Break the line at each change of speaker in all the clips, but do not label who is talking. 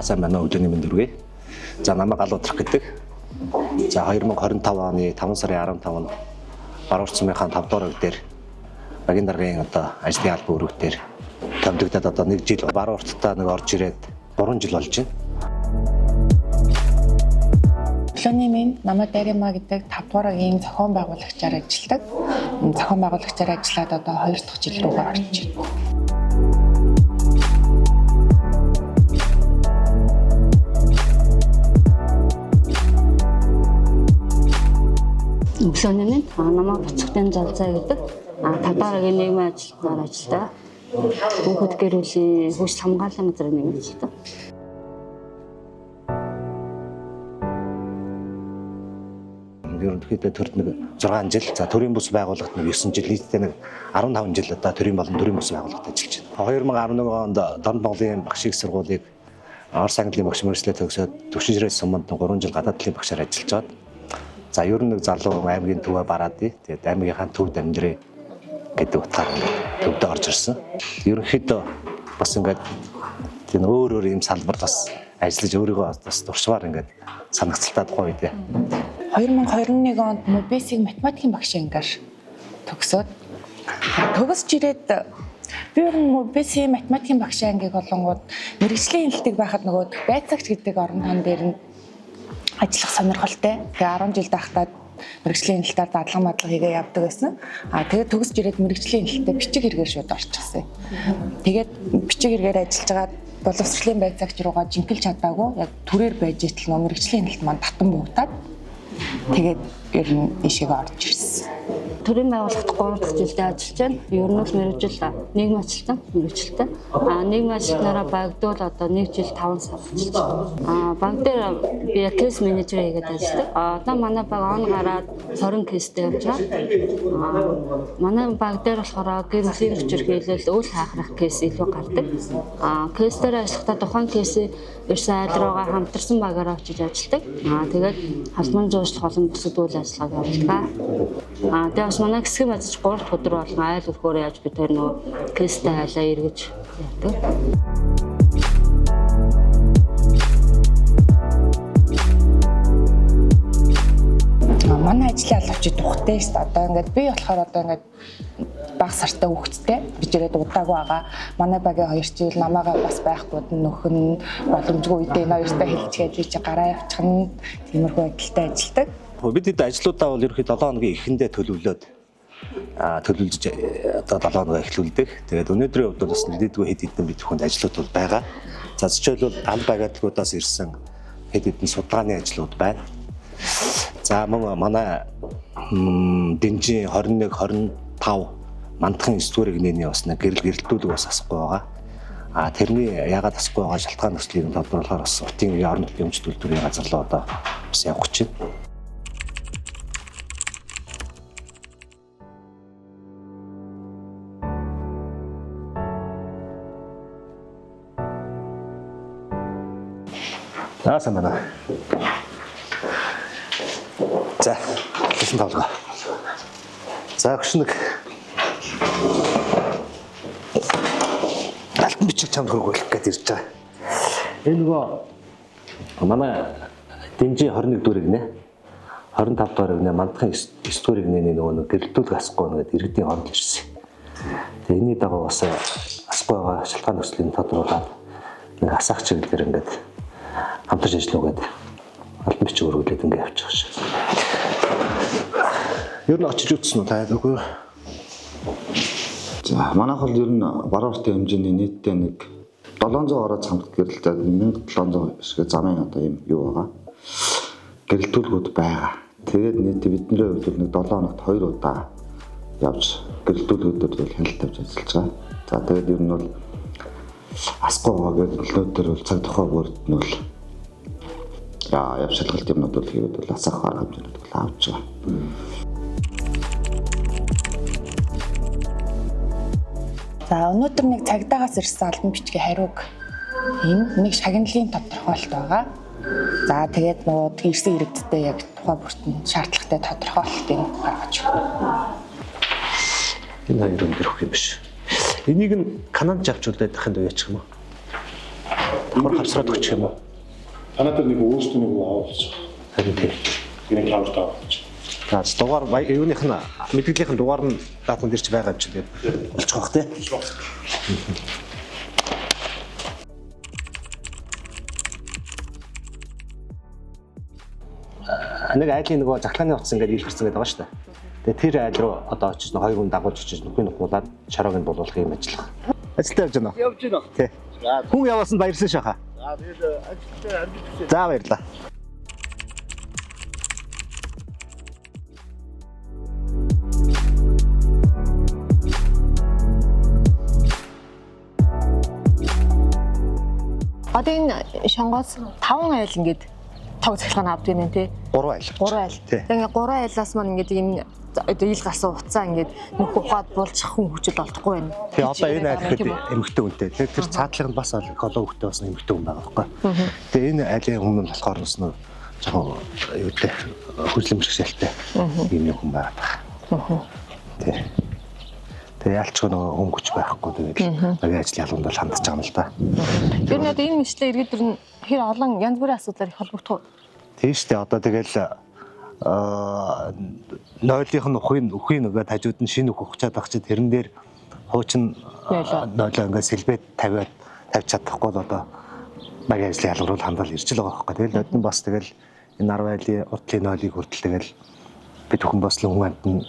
За сайн байна уу, өглөөний мэнд хүргэе. За намайг Гал Удрах гэдэг. За 2025 оны 5 сарын 15-нд Баруун сумынхаа 5 дугаар анги дээр багийн даргын одоо ажлын албан үүрэг дээр томилогдоод одоо нэг жил баруун урттаа нэг орж ирээд 3 жил болж байна.
Өглөөний минь намайг Дарима гэдэг 5 дугаар ангийн зохион байгуулагчаар ажилладаг. Зохион байгуулагчаар ажиллаад одоо 2 дахь жил рүүгээ орж байна.
Өглөөний минь намайг Буцагтын залзаа гэдэг. 5 дугаар ангийн нийгмийн ажилтнаар ажилладаг. Хүүхэд гэр бүлийн хөгжил хамгааллын газрын нийгмийн ажилтан.
Ерөнхийдөө төрд нэг 6 жил, за төрийн бүс байгууллагт нэг 9 жил, нийтдээ нэг 15 жил одоо төрийн болон төрийн бүс байгууллагт ажиллаж байна. 2011 онд Дорнод Монголын багш их сургуулийг Орос английн багш мэргэжлээ төгсөөд Төвшин ширээ суманд 3 жил гадаад талын багшаар ажиллаж байгаад за ер нь нэг залуу аймгийн төвөө бараад тэгээд аймгийнхаа төвд амьдрээ гэдэг утгаар төвдөө орж ирсэн. Ерөнхийдөө бас ингээд тийм өөр өөр юм салбарт бас ажиллаж өөрийгөө бас туршмаар ингээд санагцaltaад гоё дээ.
2021 онд Мобесиг математикийн багш ангаар төгсөөд төгсөж ирээд би ер нь Мобесийн математикийн багш ангийг олонгууд мэргэжлийн хяналтыг байхад нөгөө байцаагч гэдэг орон тон дээр нь ажиллах сонирхолтой. Тэгээ 10 жил байхдаа мэргэжлийн хяналтаар дадлага мадлага хийгээ явдаг байсан. А тэгээд төгсөж ирээд мэргэжлийн хяналттай бичиг хэрэгээр шууд орчихсон. Тэгээд бичиг хэрэгээр ажиллаж байгаа боловсролын байцаагч руугаа жинхэлж чадаагүй яг түрээр байж итл нөө мэргэжлийн хяналт маань татан буугдаад тэгээд ер нь ийшээгээ орж ирсэн.
Төрийн байгууллагт 3 дахь жилдээ ажиллаж байна. Ер нь бол мэргэжил нийгмийн ажилтан мэргэжилтэй. Нийгмийн ажилтнаараа багтуул одоо 1 жил 5 сар ажиллаж байна. Баг дээр би case manager хийгээд ажилладаг. Одоо манай баг он гараад 20 case тэй явж байгаа. Манай баг дээр болохоор гэр бүлийн хүчирхийлэл, үл хаахрах case илүү гардаг. Case дээр ажиллахдаа тухайн case ийг ирсэн айл руугаа хамтарсан багаараа очиж ажилладаг. Тэгээд халман зуушлах болон бусад үйл ажиллагааг явуулдаг. Тэгээ бас манай хэсгийн базаж 3 дахь өдөр болгон айл өрхөөр яаж бид тэр нөгөө case тэй айлаа эргэж явдаг.
Манай ажлын алавч тухтай шүү дээ. Одоо ингээд би болохоор одоо ингээд баг сартай хүүхэдтэй бич ирээд удаагүй байгаа. Манай багийн хоёр жил намаагаа бас байхгүй нөхөн боломжгүй үедээ энэ хоёртой хэлчихээд би чи гараа явчихна. Тиймэрхүү байдалтай ажилладаг.
Бид хэд ажлуудаа бол ерөнхийдөө 7 хоногийн эхэндээ төлөвлөөд төлөвлөж одоо 7 хоногоо эхлүүлдэг. Тэгээд өнөөдрийн хувьд бол бас нэлээдгүй хэд хэдэн бид бүхэнд ажлууд бол байгаа. За жишээлбэл аль байгаадлуудаас ирсэн хэд хэдэн судалгааны ажлууд байна. За мөн манай Дэнжин 21 25 мандахын 9 дугаар эгнээний бас нэг гэрэл гэрэлтүүлэг бас асахгүй байгаа. Тэрний яагаад асахгүй байгаа шалтгаан нөхцөлийг тодорхойлохоор бас утын орон нутгийн өмч төлөвлөрийн газар руу одоо бас явах гэж байна. За сайн байна. За, хэлсэн тавлага. За, өгшнөг. Алтан бичиг чамд хөргүүлэх гээд ирж байгаа. Энэ нөгөө манай Дэнжин 21 дугаар эгнээ 25 дугаар эгнээ мандахын 9 дугаар эгнээний нөгөө нэг гэрэлтүүлэг асахгүй нэгэд иргэдийн хооронд ирсэн. Тэгээ энэний дагуу бас асахгүй байгаа шалтгаан нөхцөлийг тодруулаад нэг асаах чиглэлээр ингээд хамтарч ажиллах гээд алтан бичиг өргүүлээд ингээд явчих шээ. Ер нь очиж үтсэн үү та үгүй?
За манайх бол ер нь баруун уртын хэмжээний нийтдээ нэг 700 орой цамц гэрэлтэй 1700 шиг замын одоо юм юу байгаа. Гэрэлтүүлгүүд байгаа. Тэгээд нийтдээ бидний хувьд бол нэг 7 хоногт 2 удаа явж гэрэлтүүлгүүдээр бол хяналт тавьж ажиллаж байгаа. За тэгээд ер нь бол асахгүй байгаа гэрэлтүүлгүүдээр бол цаг тухай бүрд нь бол явж шалгалт юмнууд бол хийгээд бол асаах арга хэмжээнүүд бол авч байгаа.
За өнөөдөр нэг цагдаагаас ирсэн албан бичгийн хариуг энэ нэг шагналын тодорхойлолт байгаа. За тэгээд нөгөө ирсэн иргэдтэй яг тухай бүртэн шаардлагатай тодорхойлолтыг гаргаж өгнө.
Энэ хоёр өндөр өгөх юм биш. Энийг нь Канадад авч үлдээд ахын дуу яачих юм уу? Давхар хавсраад өгчих юм уу?
Танаа дээр нэг өөртөө нэг авуулчих.
Харин тийм.
Нэг тавар тавуулчих.
За дугаар юуных нь мэдгэлийнх нь дугаар нь даатан дээр чи байгаа юм чи тэгээд олчих واخ тий. Нэг айлын нөгөө захлааны утас ингээд илэрсэн гэдэг байгаа шүү дээ. Тэгээ тэр айл руу одоо очиж хоёр хүн дагуулж очиж нөхрийг нухуулаад шароог нь болуулах юм ажиллах. Ажилдаа явж байна уу?
Явж байна.
Тий. Хүн яваасанд баярлсан шаха.
За тэгээд ажилдаа амжилт хүсье.
За баярлалаа.
Одоо энэ шонгоос 5 айл ингээд тог цахилгаан авдаг юм тий.
3 айл.
3 айл.
Тий.
Тэгээ ингээд 3 айлаас маань ингээд энэ одоо ил гарсан утсаа ингээд нөх ухаад булчих хүн хүчил олдохгүй байна.
Тий одоо энэ айл
Тийм
гэхэд
үү?
эмэгтэй хүнтэй. Тэгэхээр тэр цаатлах нь бас их олон хүүхдээ бас эмэгтэй хүн байгаа байхгүй. Тэгээ энэ айлын хүмүүс нь болохоор бас нэг жоохон юутай хөгжлийн бэрхшээлтэй юм нэг хүн байгаа. Тий. Тэгээ ялчгүй нөгөө хүн хүч байхгүй тэгэл багийн ажил ялгуунд бол хандж байгаа юм л да.
Ер нь одоо энэ мэтлээ иргэд ер нь хэр олон янз бүрийн асуудлаар их холбогдох уу?
Тийм шүү дээ. Одоо тэгэл нойлынх нь үхийн нөгөө хажууд нь шинэ үх ухчаад ах чи тэрэн дээр хуучин
Нойлоо.
нойлоо ингээд сэлбэд тавиад тавьж чадахгүй бол одоо багийн ажлын ялгаруул хандал ирж л байгаа байхгүй. Тэгэл нодон бас тэгэл энэ 10 айлын уртлын нойлыг хүртэл тэгэл бид хүн бас л хүн амт нь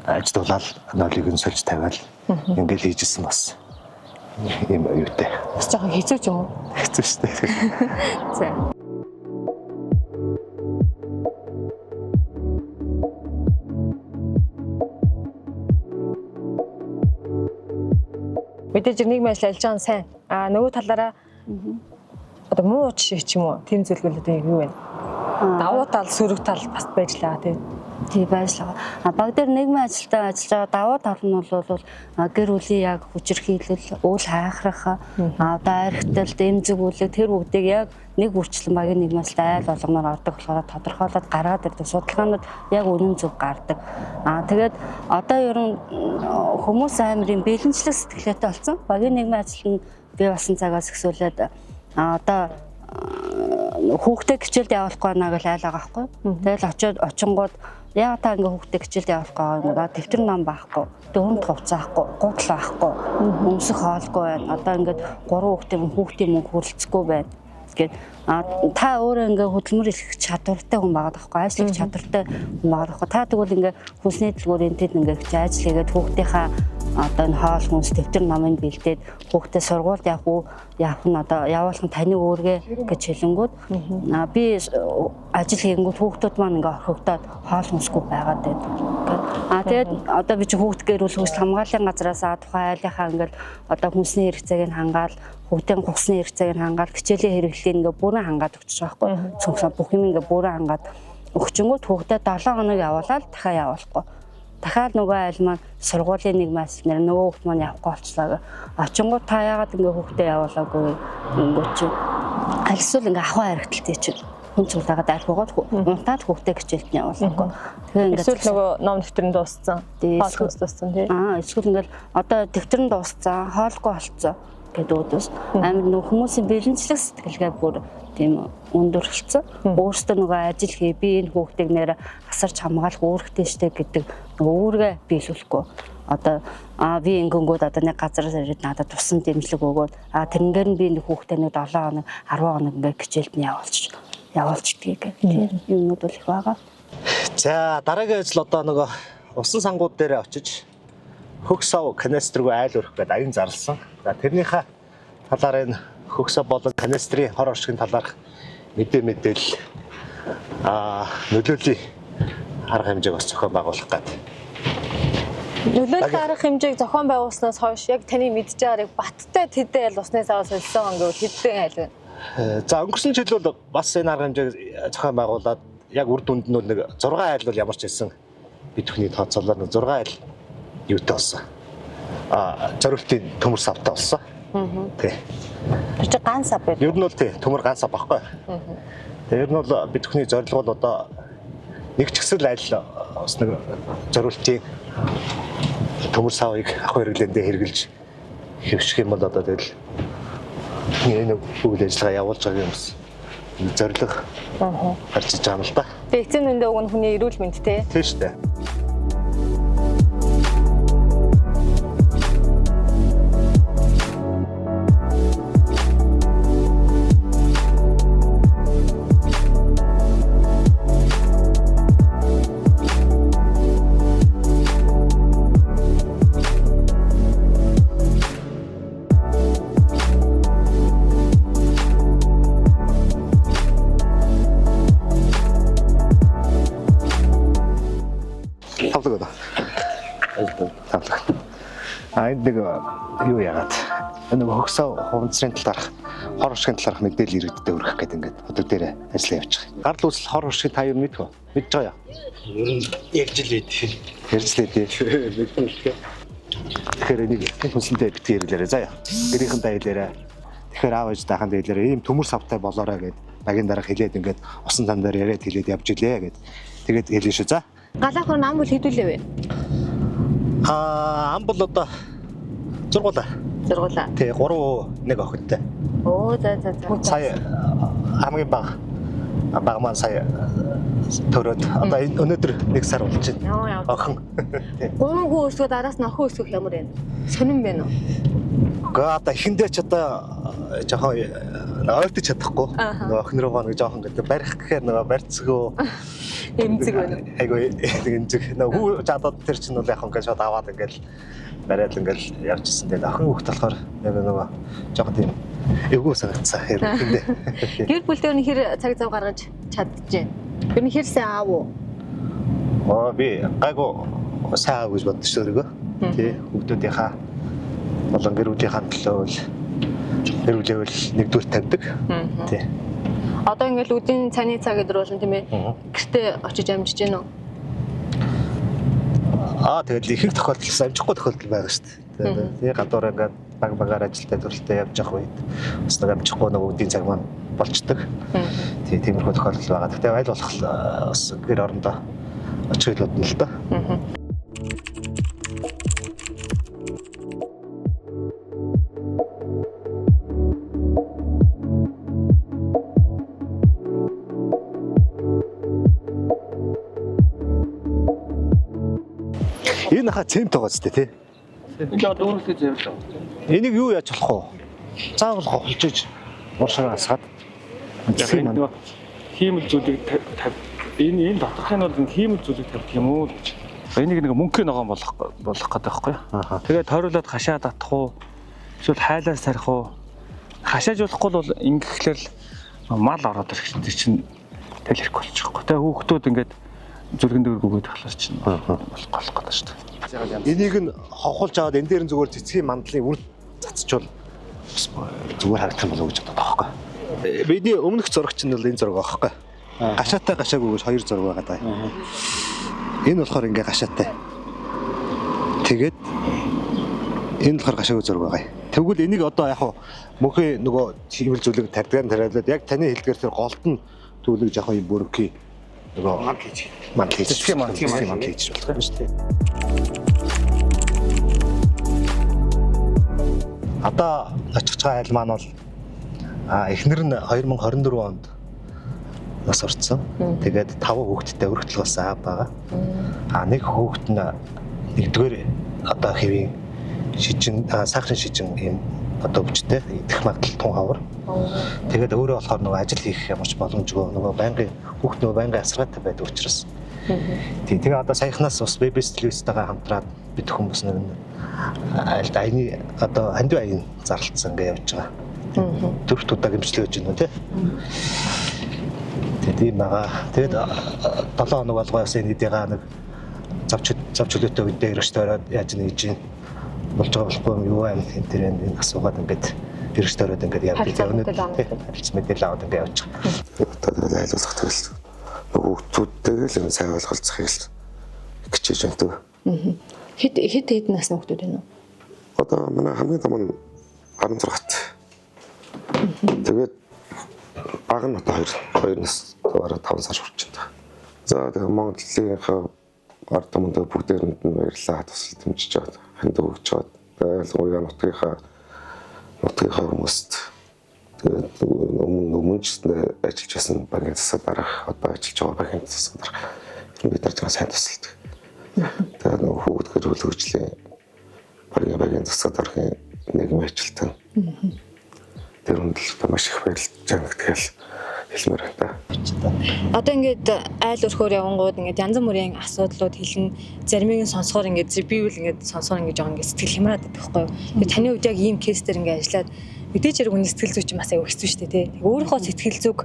ажилуулаад нойлыг нь сольж тавиал ингээд хийжсэн бас юм юутай.
Бас жоохон хэцүү ч юм уу?
Хэцүү шүү дээ.
За. Мэдээж нийгмийн ажил ажиллаж байгаа нь сайн. А нөгөө талаараа одоо муу жишээ ч юм уу тийм зүйлгүй л одоо юу вэ? Давуу тал, сөрөг тал бас байж л байгаа тийм.
Тий байрлал. А баг дээр нийгмийн ажилтаа ажиллаж байгаа давуу тал нь бол гэр бүлийн яг хүчирхийлэл, үл хайхрах, одоо архиталт, эмзэг үлэг тэр бүгдийг яг нэг бүрчлэн багийн нийгмийн ажилтаа айл болгоноор ордог болохоор тодорхойлоод гаргаад ирдэг. Судалгаанууд яг үнэн зөв гардаг. А тэгээд одоо ер нь хүмүүс амар юм бэлэнчлэг сэтгэлгээтэй болсон. Багийн нийгмийн ажил нь бий болсон цагаас эхлүүлээд одоо хүүхдээ хичээлд явуулахгүй байна гэж айл байгаа байхгүй. Тэгэл очиод очингууд яа та ингээ хүүхдээ хичээлд явуулахгүй байгаа юм бэ? Дэвтэр ном байхгүй, дөрөнд хувцас байхгүй, гутал байхгүй, өмсөх хоолгүй байна. Одоо ингээд гурван хүүхдээ хүүхдийн мөнгө хүрэлцэхгүй байна гэд та өөрөө ингээ хөдөлмөр эрхлэх чадвартай хүн байгаа даахгүй, ажил хийх чадвартай хүн байгаа даахгүй. Та тэгвэл ингээ хүнсний дэлгүүрийн тэд ингээ их ажил хийгээд хүүхдийнхаа одоо энэ хоол хүнс дэвтэр номыг бэлдээд хүүхдээ сургуульд явах уу явах нь одоо явуулах нь таны үүргээ гэж хэлэнгүүд би ажил хийгэнгүүт хүүхдүүд маань ингээ орхигдоод хоол хүнсгүй байгаад байдаг. А тэгээд одоо би чи хүүхд гэрүүл хөгжил хамгааллын газраас тухайн айлынхаа ингээл одоо хүнсний хэрэгцээг нь хангаал хүүхдийн гусны хэрэгцээг нь хангаал хичээлийн хэрэглэлийг ингээ бүрэн хангаад өгч байгаа байхгүй. Цүнхсэн бүх юм ингээ бүрэн хангаад өгчөнгүүт хүүхдээ 7 хоног явуулаад дахиад явуулахгүй. Дахиад нөгөө айл маань сургуулийн нэг мас нэр нөгөө хүүхд маань явахгүй болчлаа гэ. Очингууд та яагаад ингээ хүүхдээ явуулаагүй ингэв чи. Альсвал ингээ ахуй харагдaltaй чинь. Хүн цуглаагаад архиугаад унтаад хүүхдээ хичээлд нь явуулаагүй. Тэгээ ингээ
Эсвэл нөгөө ном дэвтэр нь дууссан. Хоол хүнс дууссан тий.
Эсвэл ингээл одоо дэвтэр нь дууссан, хоолгүй болцсон гэдэг үүдээс амар нөгөө хүмүүсийн бэлэнчлэг сэтгэлгээ бүр тийм өндөр болсон. Өөрөөсөө нөгөө ажил хий, би энэ хүүхдийг нэр асарч хамгаалах үүрэгтэй штэ гэдэг нөгөө үүргээ биелүүлэхгүй. Одоо би ингэнгүүд одоо нэг газар ирээд надад тусан дэмжлэг өгөөд тэрнгээр нь би энэ хүүхдээ нэг 7 хоног, 10 хоног ингээ хичээлд нь явуулчдгийг гэх тийм юмнууд бол их байгаа.
За дараагийн ажил одоо нөгөө усан сангууд дээр очиж хөх сав канистргүй айл өрөх гэдэг аян зарласан. За тэрнийхээ талаар энэ хөх сав болон канистрын хор оршигын талаарх мэдээлэл нөлөөллийн арга хэмжээг бас зохион байгуулах гэдэг.
Нөлөөллийн арга хэмжээг зохион байгуулснаас хойш яг таны мэдж байгаарыг баттай тэдэн айл усны саваас солисон гэвэл хэдэн айл вэ?
За өнгөрсөн жил бол бас энэ арга хэмжээг зохион байгуулад яг үр дүнд нь бол нэг 6 айл бол ямар ч байсан бид бүхний тооцоолоор нэг 6 айл юутай болсон. Зориултын төмөр савтай болсон. Тий.
Тэр чинь ган сав байдаг.
Ер нь бол тий төмөр ган сав баггүй. Тэгээ ер нь бол бид бүхний зорилго бол одоо нэг ч гэсэл айл бас нэг зориултын төмөр савыг ах хэрэглээндээ хэрэгжилж хэвших юм бол одоо тэгэл Энэ үйл ажиллагаа явуулж байгаа юм бас зорилго гарч иж байгаа юм л да.
Тэгээ эцсийн үндэ уг нь хүний эрүүл мэнд те.
Тийм шүү дээ. Тавлаг одоо. Тавлаг. А энд нэг юу яагаад нэг хөгсөө хуванцрын талаарх хор хуршгийн талаарх мэдээлэл иргэдтэй өргөх гэдэг ингээд өдөр дээр ажиллаа явж байгаа. Гарал үүсэл хор хуршгийг та юу мэдэх вэ? Мэдж байгаа юу?
Ер нь ярьж л байд.
Ярьж лээ тий. Тэгэхээр энийг хүнсэнтэй битгий хэрэглээрэй заяа. Гэрийнхэндээ хэлээрэй. Тэгэхээр аав ээж даханд хэлээрэй. Ийм төмөр савтай болоорой гэд багийн дарга хэлээд ингээд усан там дээр яриад хэлээд явж илээ гэд. Тэгээд хэлнэ шүү за.
Галаах хүн ам бол хэдүүлээ вэ?
Аа ам бол одоо зургуулаа.
Зургуулаа.
Тий 3 нэг охинтой.
Оо за за за.
Сая хамгийн бага баг маань сая төрөөд одоо энэ өнөөдөр нэг сар болж байна.
Оо яа.
Охин. Тий.
Гурван хүү өсгөөд араас нь охин өсгөх ямар байна? Сонин байна уу?
Гэхдээ одоо эхэндээ ч одоо жоохон ойртож чадахгүй. Нөгөө охин руугаа нэг жоохон гэдэг барих гэхээр нөгөө барьцгөө
Эмзэг байна уу?
Айгу нэг эмзэг. Нөгөө хүү жадаад тэр чинь бол яг ингээд шууд аваад ингээд бариад ингээд явчихсан. Тэгээд охин хүүхд болохоор яг нөгөө жоохон тийм эвгүй санагдсан эхэндээ.
Гэр бүлдээ нь хэр цаг зав гаргаж чадчихэв? Тэр нь хэр сайн аав уу?
Оо би гайгүй сайн аав гэж боддог шүү өөрийгөө. Тий хүүхдүүдийнхаа болон гэр бүлийнхаа төлөө бол гэр бүлээ бол нэгдүгээр тавьдаг. Тий.
Одоо ингээл үдийн цаны цаг гэдэр болно тийм ээ. Гэртээ очиж амжиж гэнэ үү?
Аа тэгэл ихэнх тохиолдолд амжихгүй тохиолдол байгаа шүү дээ. Тэгээ гадуур ингээд баг багаар ажилдаа төрөлтөө явж явах үед бас нэг амжихгүй нэг үдийн цаг маань болчдөг. Тий тиймэрхүү тохиолдол байгаа. Гэхдээ аль болох бас гэр орондоо очих хэл бодно л доо. Энэ хаа цемент байгаа зү тий.
Энэ одоо өөрөөсөө зэвлээ.
Энийг юу яаж болох вэ? Заавал хохолж иж ууршаа асгаад.
Яг энэ нөгөө хиймэл зүйлийг энэ доторх нь бол энэ хиймэл зүйлийг тавьдаг юм уу гэж. Энийг нэг мөнхийн ногоон болох гэдэг байхгүй юу? Тэгээд тойруулаад хашаа татах уу? Эсвэл хайлаар сарих уу? Хашааж болохгүй бол ингэхлээр л мал ороод ирэх чинь тэр чинь тэл хэрэггүй болчихгүй. Тэгээ хүүхдүүд ингээд зүлгэн дээргүүгээд болохоор чинь болох гэдэг шүү дээ.
Энийг нь хохолж аваад энэ дээр нь зүгээр цэцгийн мандлын үр цацчвал бас зүгээр харагдах юм болов уу гэж бодоод байгаа байхгүй. Бидний өмнөх зураг чинь бол энэ зураг байхгүй. Гашаатай гашаагүй гэж хоёр зураг байгаа даа. Энэ болохоор ингээ гашаатай. Тэгээд энэ болохоор гашаагүй зураг байгаа. Тэгвэл энийг одоо яг хуу мөнхийн нөгөө чиглэл зүйлийг тардгаар нь тариалаад яг таны хэлдгээр тэр голд нь түүлэг жоохон юм бүрэнхий нөгөө мандал хийж
Цэцгийн мандал.
цэцгийн мандал хийж болох юм шүү дээ. Одоо очих байгаа айл маань бол эхнэр нь 2024 онд нас орсон. Тэгээд 5 хүүхэдтэй өргөтөл болсон аав байгаа. Нэг хүүхэд нь нэгдүгээр одоо хэвийн шижин сахарын шижин ийм одоо өвчтэй идэх магадлал тун хавар. Тэгээд өөрөө болохоор нөгөө ажил хийх ямар ч боломжгүй нөгөө байнгын хүүхд нөгөө байнгын асаргаатай байдаг учраас. Тий, тэгээ одоо саяхнаас бас BBC телевизтэйгээ хамтраад бид хүмүүс нэг айлд аяны одоо андуу аян зарлцсан ингээ явж байгаа. Дөрөвт удаа гэмчлээ гэж байна тий. Тэгээ тийм байгаа. Тэгээд 7 хоног болгоо бас энэ хэдийгаа нэг зав чөлөөтэй үедээ эргэж тойроод яаж нээж юм болж байгаа болохгүй юм юу юм энэ тэр энэ асуугаад ингээд эргэж тойроод ингээд явж
Харилцаа
байгаа.
мэдээлэл авах.
Харилцан мэдээлэл аваад ингээд явж байгаа.
Одоо тэгэл айл болох тэгэл хүүхдүүдтэйгээ л юм сайн ойлголцохыг л хичээж байна.
Хэд хэд хэд насны хүүхдүүд байна уу?
Одоо манай хамгийн том нь 16-т. Тэгээд баг нь одоо 2 нас бараг 5 сар хүрч байна. За тэгээ Монголынхаа ард түмэндээ бүгдээрэнд нь баярлалаа тусал дэмжиж аваад ханд өгч аваад ялангуяа нутгийнхаа хүмүүст Тэгээд өмнө ч ажиллаж байсан багийн засаг дарга, одоо ажиллаж байгаа багийн засаг дарга бид нар сайн тусалдаг. Тэгээд нөгөө хүүхэд гэр бүл хөгжлийн багийн засаг даргын нийгмийн ажилтан. Тэр хүнд л маш их баярлж байгаа гэдгээл хэлмээр байна та.
Одоо ингээд айл өрхөөр явангууд ингээд янз бүрийн асуудлууд хэлнэ. Заримыг нь сонсохоор ингээд би үл ингээд сонсохоор ингээд жоохон ингээд сэтгэл хямраад байдаг байхгүй юу. Тэгээд таны хувьд яг ийм кейс дээр ингээд ажиллаад мэдээж хэрэг хүний сэтгэл зүй чинь бас аягүй хэцүү шүү дээ тий. Өөрийнхөө сэтгэл зүг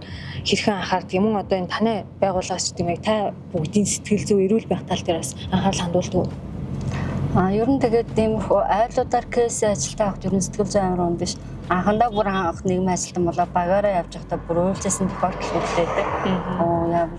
хэрхэн анхаардаг юм одоо энэ танай байгууллагаас ч гэдэм яг та бүгдийн сэтгэл зүй эрүүл байх тал дээр бас анхаарал хандуулдаг уу?
Ер нь тэгээд иймэрхүү айлуудаар кейс ажилтаа авах ер нь сэтгэл зүйн амар хүн биш. Анхандаа бүр анх нийгмийн ажилтан болоо багаараа явж байхдаа бүр уйлжсэн тохиолдол хүлээдэг. Ямар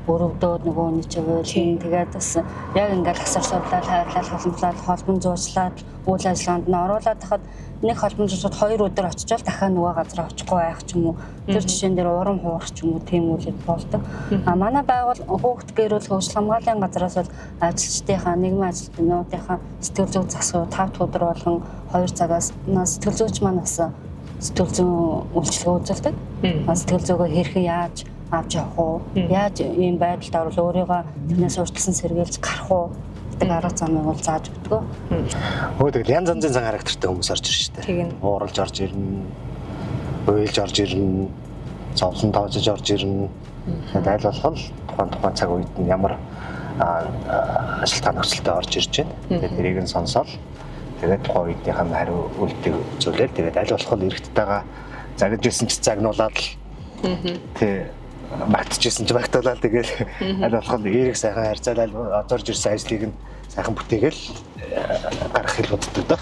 өрөвдөөд нөгөө нэг чи уйлна. Тэгээд бас яг ингээл асар судлаад хайрлал холбомжлаад холбон зуучлаад үйл ажиллагаанд нь оруулаад тахад нэг холбон зуучлаад 2 өдөр очичоол дахиад нөгөө газар очихгүй байх ч юм уу. Тэр жишээн дээр урам хуурах ч юм уу тийм үйл болдог. А манай байгуул хүүхд гэрүүл хөгжил хамгааллын газараас бол ажилчдынхаа нийгмийн ажилтнуудынхаа сэтгэл зүйн засвар 5 дахь өдөр болгон 2 цагаас сэтгэл зүйч маань бас сэтгэл зүйн үйлчилгээ үзүүлдэг. Сэтгэл зүгээ хэрхэн яаж авч явах уу? Яаж ийм байдалд орвол өөрийгөө тэрнээс урьдчилан сэргийлж гарах уу гэдэг арга замыг бол зааж өгдөг.
Өө тэгэл янз янзын зан характертай хүмүүс орж ирж штэ. Ууралж орж ирнэ, уйлж орж ирнэ, зовлон тоожиж орж ирнэ. Тэгээд аль болох тухайн цаг үед нь ямар ажилтгаа нөхцөлтэй орж ирж байна. Тэгээд тэрийг нь сонсоол тэгээд тухайн үеийнх нь хариу үлдийг үзүүлээл тэгээд аль болох эрэгтэйгээ загнаж ирсэн ч загнуулаад л тий магтчихсэн ч магтуулаад тэгэл аль болох эерэг сайхан харьцаалал зорж ирсэн ажлыг нь сайхан бүтээгээл гаргах хэл боддог доо.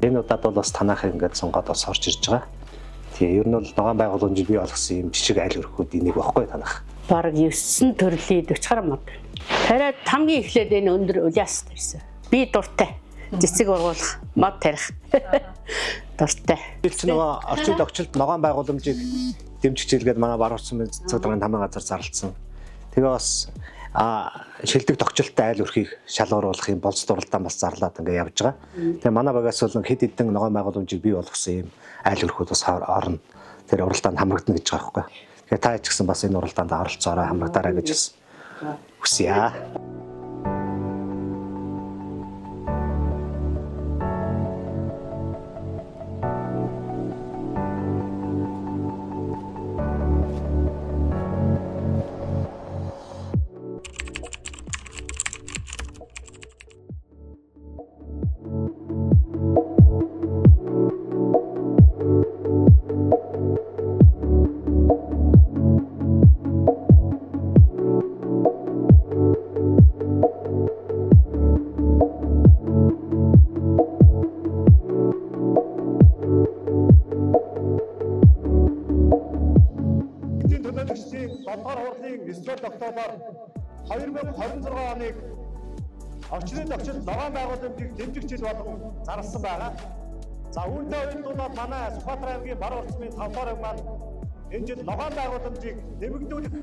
Энэ удаад бол бас танахыг ингээд сонгоод бас орж ирж байгаа. Тэгээ ер нь бол ногоон байгууламжийг бий болгосон юм жишг айл өрхүүд энийг баггүй танах.
Бараг 9 төрлийн 40 гаруй мод. Тариад хамгийн эхлээд энэ өндөр улиас тарьсан. Би дуртай. Цэцэг ургуулах, мод тарих. Дуртай.
Би ч нөгөө орчид огчлд ногоон байгууламжийг дэмжих чиглэлгээд манай баруун цаг даргын таман газар зарлцсан. Тэгээ бас шилдэг тогтчлолтой айл өрхийг шалгаруулах юм болцол уралдаан бас зарлаад ингээ явж байгаа. Тэгээ манай багаас бол хэд хэдэн ногоон байгууламжийг бий болгосон юм айл өрхүүд бас орно. Тэр уралдаанд хамрагдана гэж байгаа байхгүй. Тэгэхээр та ч гэсэн бас энэ уралдаанд оролцоорой, хамрагдаарай гэж бас хүсье. Төлөөлөгчдийн 7 дугаар хурлын 9 дугаар тогтоолоор 2026 оныг орчны тогтчид ногоон байгууламжийг дэмжих жил болгон зарласан байгаа. За үүнтэй уялдуулаад манай Сүхбаатар аймгийн Баруун Уртсмын 5 дугаар аймаг маань энэ жил ногоон байгууламжийг нэмэгдүүлэх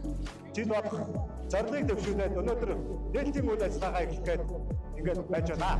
жил болох зорилгыг дэвшүүлээд өнөөдөр нээлтийн үйл ажиллагаагаа эхлэх гээд ингээд байж байна.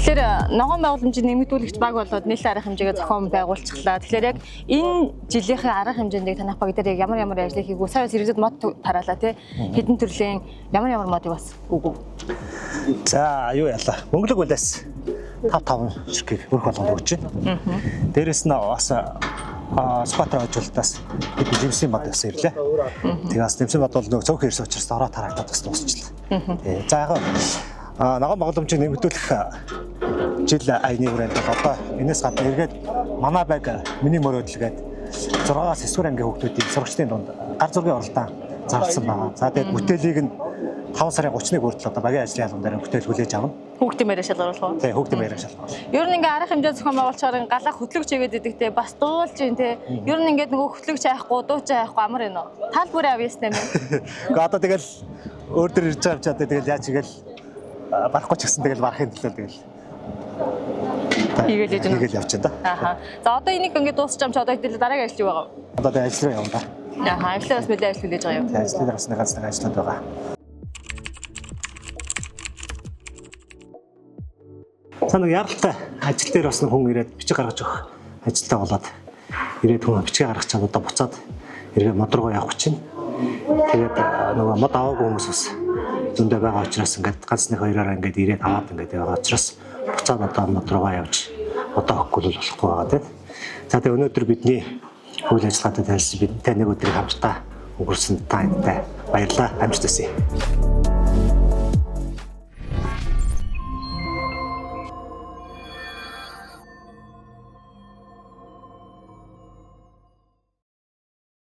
Тэгэхээр ногоон байгууламжийг нэмэгдүүлэгч баг болоод нийлэн арга хэмжээгээ зохион байгуулчихлаа. Тэгэхээр яг энэ жилийнхээ арга хэмжээнд танах баг дээр яг ямар ямар ажлыг хийгүү, сая сэргэзэд мод тараалаа тий. Хэдэн төрлийн ямар ямар модыг бас өгөв.
За юу ялаа. Мөнгөлөг улиас 5 5 ширхгийг өрх болгонд өгч байна. Дээрэс нь бас Сүхбаатар хожуултаас бид жимсийн мод бас ирлээ. Тэгээ бас жимсийн мод бол нөгөө цөөхөн ирсэн учраас ороо тараагдаад бас дуусчлаа. Тэгээ за яг ногоон боголомжийг нэмэгдүүлэх жил аяны хүрээнд бол одоо энэс гадна эргээд манай байг миний мөрөөдөл гээд 6-аас 9 дугаар ангийн хүүхдүүдийн сурагчдын дунд гар зургийн оролдоон зарласан байгаа. За тэгээд бүтээлийг нь 5 сарын 31 хүртэл одоо багийн ажлын албан дээр бүтээл хүлээж авна.
Хүүхдийн мэрэ шалгаруулах уу?
Тэгээ хүүхдийн баярын шалгаруулах.
Ер нь ингээ арга хэмжээ зохион байгуулчаар ингээ галаа хөтлөгч хийгээд идэг те бас дуулж ин те. Ер нь ингээд нөгөө хөтлөгч айхгүй, дууч айхгүй амар юм уу? Тал бүрээ авьяастай юм.
Гэхдээ одоо тэгэл өөр дөр ирж байгаа юм чи одоо тэгэл яаж хийгээл барахгүй ч гэсэн тэгэл барахын төлөө тэгэл
Хийгээл яж байна.
Хийгээл явж байна да.
Аха. За одоо энийг ингээ дуусч юм чи одоо хэдэл дараагийн ажил юу байгаа вэ?
Одоо тэгээ ажил руу явна да.
Аха, ажлаа бас нэлээд ажил хүлээж байгаа юм.
Тэгээ ажлын дээр бас нэг ганц нэг ажлууд байгаа. За нэг яралтай ажил дээр бас нэг хүн ирээд бичиг гаргаж өгөх ажилтаа болоод ирээд хүн бичиг гаргах чад одоо буцаад эргээ мод руугаа явах чинь. Тэгээд нөгөө мод аваагүй хүмүүс бас зөндөө байгаа учраас ингээд ганц нэг хоёроор ингээд ирээд аваад ингээд байгаа учраас буцаад одоо мод руугаа явж одоо өгөхгүй бол болохгүй байгаа тийм. За тэгээд өнөөдөр бидний үйл ажиллагаатай танилцсан бидэнтэй нэг өдрийг хамтдаа өнгөрсөн та энтэй баярлалаа. Амжилт хүсье.